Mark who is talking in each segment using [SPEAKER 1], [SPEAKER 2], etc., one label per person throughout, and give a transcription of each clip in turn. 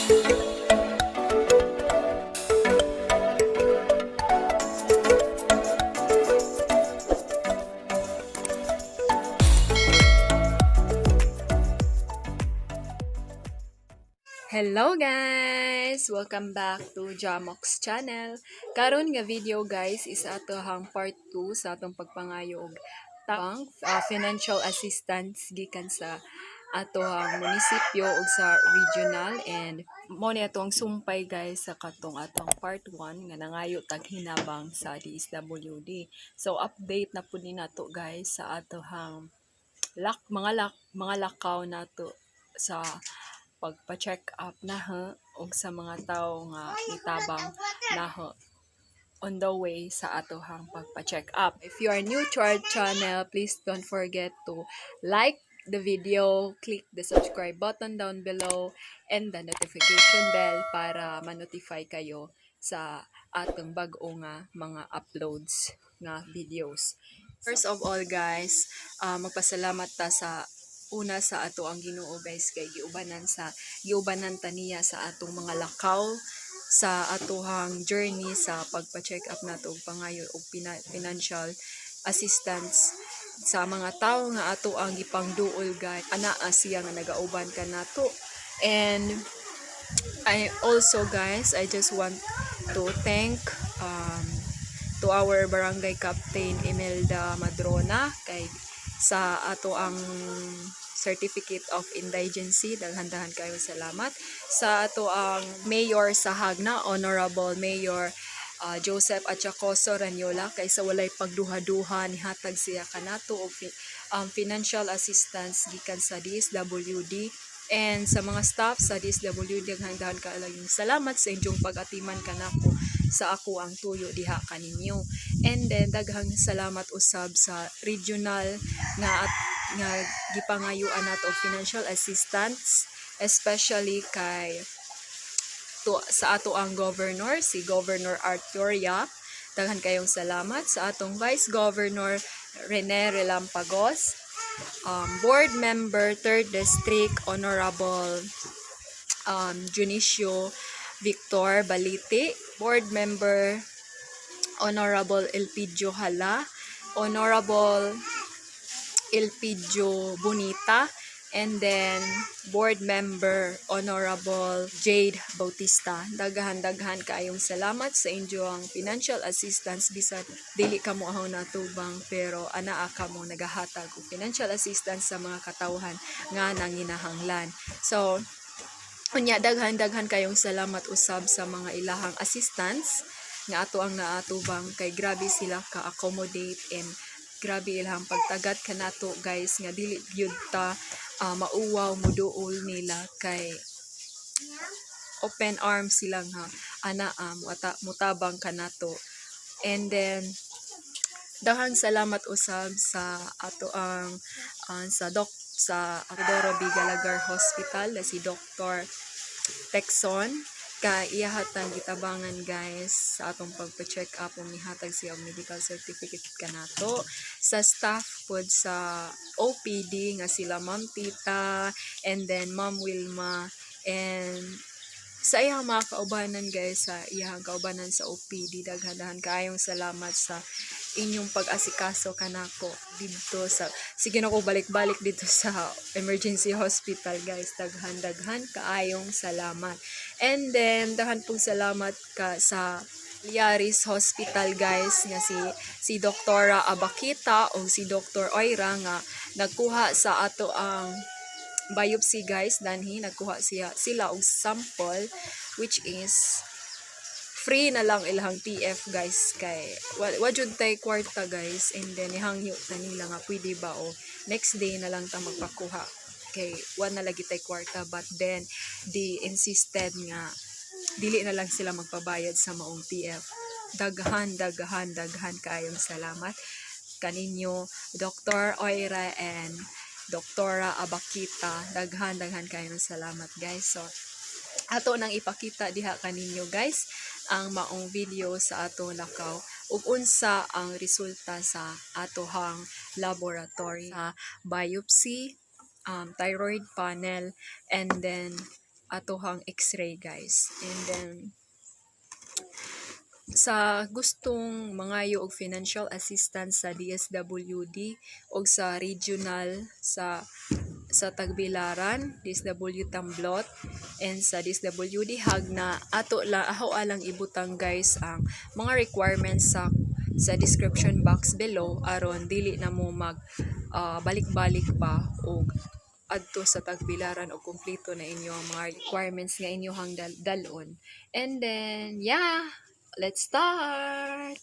[SPEAKER 1] Hello guys! Welcome back to Jamox channel. Karon nga video, guys, is atohang part 2 sa atong pagpangayo og tabang, financial assistance gikan sa atohang munisipyo ug sa regional, and mo ni atong sumpay, guys, sa katong atong part 1 nga nangayo tag hinabang sa DSWD. So update na pud ni nato, guys, sa atohang lak mga lak mga lakaw nato sa pagpa-check up naha og sa mga tawo nga nitabang naha on the way sa atohang pagpa-check up. If you are new to our channel, please don't forget to like the video, click the subscribe button down below, and the notification bell para ma-notify kayo sa atong bag-o nga mga uploads nga videos. First of all, guys, magpasalamat ta sa una sa ato ang Ginoo, guys, kay giubanan ta niya sa atong mga lakaw sa atohang journey sa pagpa-check up nato ug pangayo og financial assistance sa mga tawo nga ato ang gipangduol, guys. Anaa siya nga nagauban kanato. And I also, guys, I just want to thank to our barangay captain Imelda Madrona kay sa ato ang certificate of indigency. Daghan-daghan kayo salamat sa ato ang mayor sa Jagna, Honorable Mayor Joseph Achacoso Raniola, kay sa walay pagduha-duha nihatag siya kanato og financial assistance gikan sa DSWD. And sa mga staff sa DSWD, daghan-daghan kaayong salamat sa inyong pag-atiman kanako sa ako ang tuyo diha kaninyo. And then daghang salamat usab sa regional nga at nga gipangayuan nato og financial assistance, especially kay to, sa ato ang governor, si Governor Arthur Yap. Daghan kayong salamat sa atong Vice Governor Rene Relampagos, Board Member 3rd District Honorable Junicio Victor Baliti, Board Member Honorable Elpidio Hala, Honorable Elpidio Bonita, and then Board Member Honorable Jade Bautista. Daghan-daghan kaayong salamat sa inyong financial assistance bisan dili kamo ahong natubang, pero anaa kamo nagahatag og financial assistance sa mga katawhan nga nanginahanglan. So, unya daghan-daghan kayong salamat usab sa mga ilahang assistants nga ato ang naatubang kay grabe sila ka-accommodate and grabe ilahang pagtagat kanato, guys, nga dili gyud ta mauwaw muduol nila kay open arms sila nga ana mutabang kanato. And then daghang salamat usab sa ato ang sa doc sa Teodoro B. Galagar Hospital na si Dr. Texon ka iyahatang gitabangan, guys, sa atong pagpa-check up ug nihatag siya og medical certificate kanato. Sa staff pod sa OPD nga sila Ma'am Tita and then Ma'am Wilma and sa iyang mga kaubanan, guys, sa iyang kaubanan sa OPD, daghan-daghan kaayong salamat sa inyong pag-asikaso kanako didto sa, sige na ko balik-balik dito sa emergency hospital, guys. Daghan-daghan kaayong salamat. And then daghan pong salamat ka sa Liaris Hospital, guys, nga si si Doktora Abakita o si Dr. Oira nga nagkuha sa ato ang biopsy, guys. Danhi nagkuha siya sila og sample, which is free na lang ilahang TF, guys, kay wa jud tay kwarta, guys. And then ihangyo ta nila nga pwede ba o next day na lang ta magpakuha kay wa na lagi tay kwarta, but then they insisted nga dili na lang sila magpabayad sa maong TF. Daghan, daghan, daghan kaayong salamat kaninyo, Dr. Oira and Doktora Abakita. Daghan, daghan kayong salamat, guys. So ato nang ipakita diha kaninyo, guys, ang maong video sa atong lakaw ug unsa ang resulta sa atohang laboratory sa biopsy, thyroid panel, and then atohang x-ray, guys. And then sa gustong mangayo og financial assistance sa DSWD og sa regional sa Tagbilaran, DSW Tamblot, and sa DSWD Jagna, ato la ako alang ibutang, guys, ang mga requirements sa description box below aron dili na mo mag balik-balik pa og adto sa Tagbilaran og kumpleto na inyo ang mga requirements nga inyohang dalon. And then, yeah, let's start!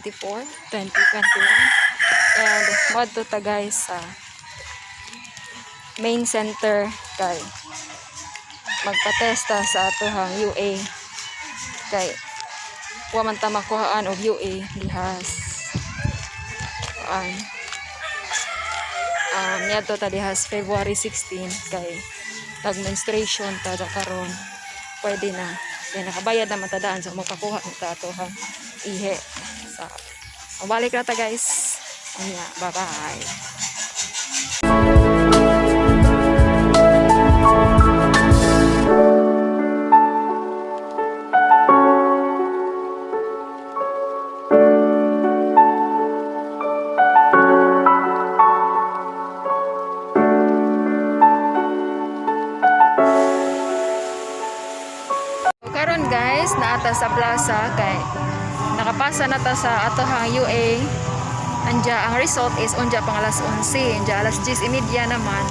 [SPEAKER 1] 24, 2021. And moadto ta, guys, sa main center kay magpatesta sa atohang UA kay wa man ta makuhaan og UA dihas an niadto ta dihas February 16 kay nag-menstruation ta da karon, pwede na kay nakabayad naman ta daan, so makakuha na ta atohang ihe. So mabalik na ta, guys, unya. Bye bye. So, karon guys, naa ta sa plaza kay nakapasa na ta sa atohang UA. Anja ang result is unja pang alas 11, anja alas 10:30 naman.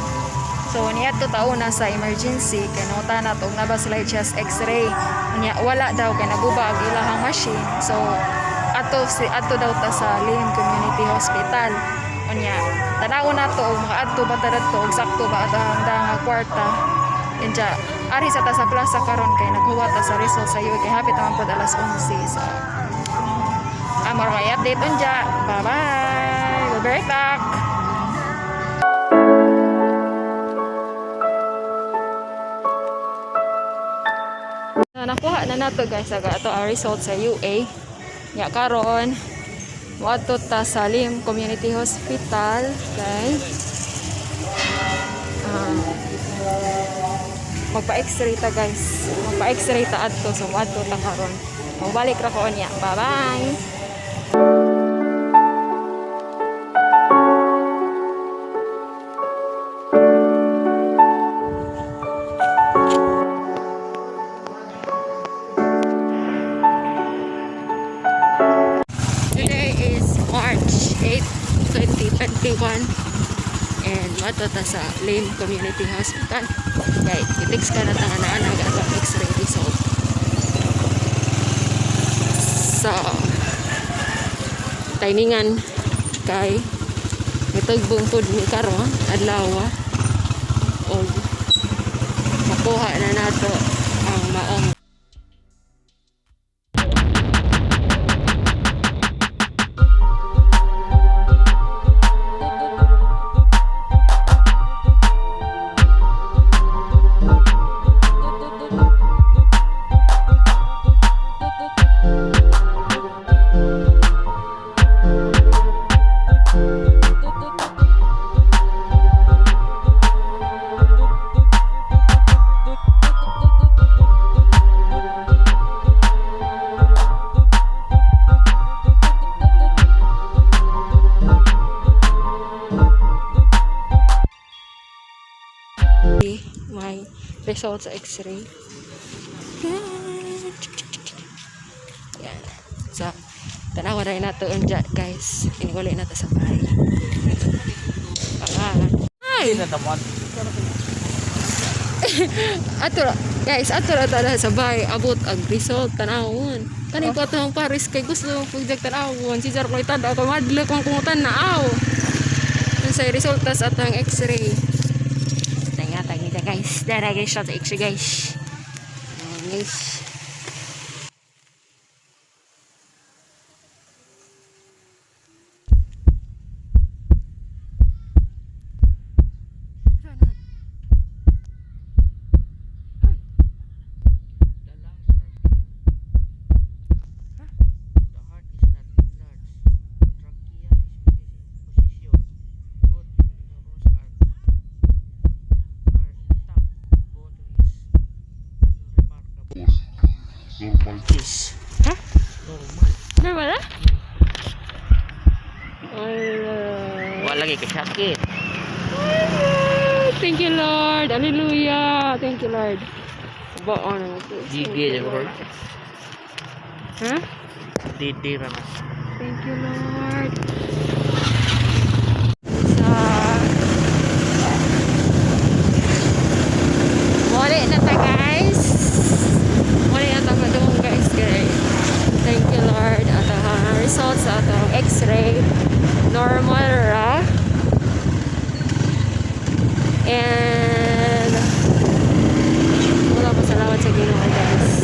[SPEAKER 1] So niadto ta una sa emergency kay nangutana to nga ba sila chest x-ray. Unya wala daw kay naguba ang ilahang machine. So ato si ato daw ta sa Lim Community Hospital. Unya tan-awon nato og makaadto ba ta dadto og sakto ba ato ang nga kwarta. Inja, ari sa ta sa plaza karon kay naghuwat ta sa result sa UA kay hapit naman pod alas 11. So, amor kay update unja. Bye-bye. We'll be right back. Na nakuha na nato, guys, aga ato ang result sa UA. Nya karon moadto ta sa Lim Community Hospital kay magpa-x-ray ta, guys. Magpa-x-ray ta adto, so moadto ta karon. Mobalik ra ko niya. Bye-bye. Today is March 8, 2021 and moadto ta sa Lim Community Hospital. Kay i-text ka na ta nga naa na ang atong x-ray result. So, timingan kay mitugbong pud mi karon adlaw og makuha na nato ang maong. My results sa x-ray. Yan. So, tanawa rin nato unja, guys. Iniguli na to sa bahay. Bye. Ay! Ato ra, guys, ato ra tala sa bahay abot ang result tanawon. Kani pa to ang Paris kay gusto mo pugjag tanawon. Si Jar ko itad ako madlok ang kungutan na aw. Unsay resulta sa atong x-ray. Tanga tanga, guys. Dara, guys, sa x-ray, guys. Ayan, guys.
[SPEAKER 2] The lungs are clear. The heart is not enlarged. Trachea is well in position. Both neurons are intact. Bone is unremarkable.
[SPEAKER 3] Normal.
[SPEAKER 2] Is
[SPEAKER 1] Huh?
[SPEAKER 2] normal.
[SPEAKER 1] Normal ah? Wala.
[SPEAKER 2] Wala lagi kasakit.
[SPEAKER 1] Thank you, Lord. Hallelujah. Thank you, Lord. Ba, ano?
[SPEAKER 2] DD, Lord.
[SPEAKER 1] Ha?
[SPEAKER 2] DD naman.
[SPEAKER 1] Thank you, Lord. Sa Muli na ta, guys. Muli na ta padung, guys. Kay thank you, Lord. At ang results sa
[SPEAKER 3] And wala pa, salamat sa Ginoo, guys.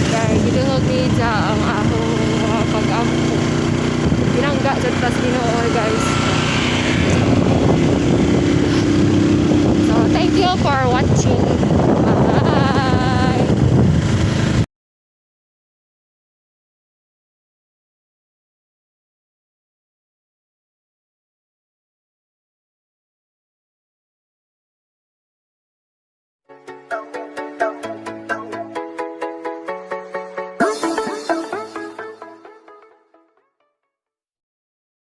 [SPEAKER 3] Kaya gidungog ni sa ang